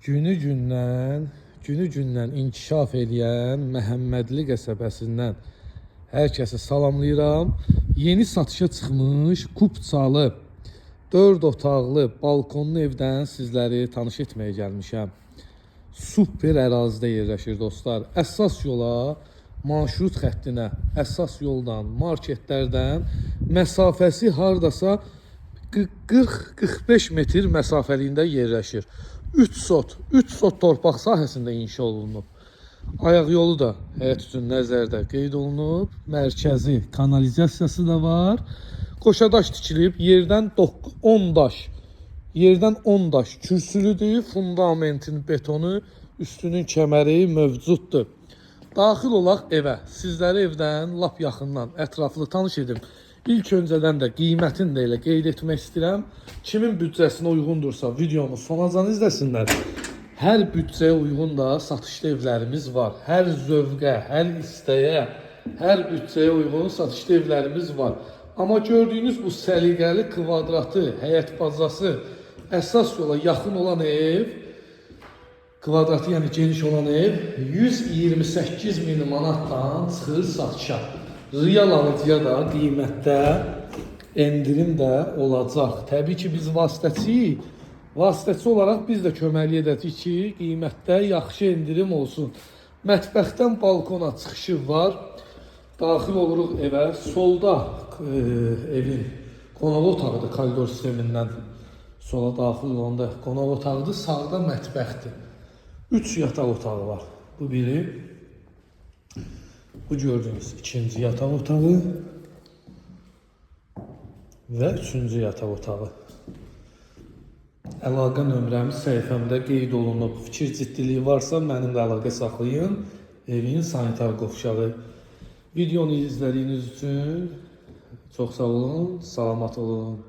Günü gündən inkişaf eləyən Məhəmmədli qəsəbəsindən hər kəsi salamlayıram. Yeni satışa çıxmış kupçalı 4 otaqlı balkonlu evdən sizləri tanış etməyə gəlmişəm. Super ərazidə yerləşir, dostlar. Əsas yola, marşrut xəttinə, əsas yoldan, marketlərdən məsafəsi hardasa 40-45 metr məsafəliyində yerləşir. 3 sot, 3 sot torpaq sahəsində inşa olunub. Ayaq yolu da həyət üçün nəzərdə qeyd olunub. Mərkəzi kanalizasiyası da var. Qoşadaş tikilib, yerdən 10 daş. Yerdən 10 daş kürsülüdür. Fundamentin betonu, üstünün kəməri mövcuddur. Daxil olaq evə. Sizləri evdən lap yaxından, ətraflı tanış edim. İlk öncədən də qiymətini də elə qeyd etmək istəyirəm. Kimin büdcəsinə uyğundursa, videomu sonacan izləsinlər. Hər büdcəyə uyğun da satışda evlərimiz var. Hər zövqə, hər istəyə, hər büdcəyə uyğun satışda evlərimiz var. Amma gördüyünüz bu səliqəli kvadratı, həyət bazası, əsas yola yaxın olan ev, kvadratı, yəni geniş olan ev 128 min manatdan çıxır satışa. Real alıcıya da qiymətdə endirim də olacaq. Təbii ki, biz vasitəçiyik. Vasitəçi olaraq biz də köməklik edəcəyik ki, qiymətdə yaxşı endirim olsun. Mətbəxdən balkona çıxışı var. Daxil oluruq evə. Solda evin qonaq otağıdır, koridor sistemindən sola daxil olanda qonaq otağıdır, sağda mətbəxdir. 3 yataq otağı var. Bu biri. Bu gördüyünüz ikinci yataq otağı və üçüncü yataq otağı. Əlaqə nömrəm səhifəmdə qeyd olunub. Fikir ciddiliyi varsa, mənimlə əlaqə saxlayın. Evin sanitar qovşağı. Videonu izlədiyiniz üçün çox sağ olun, salamat olun.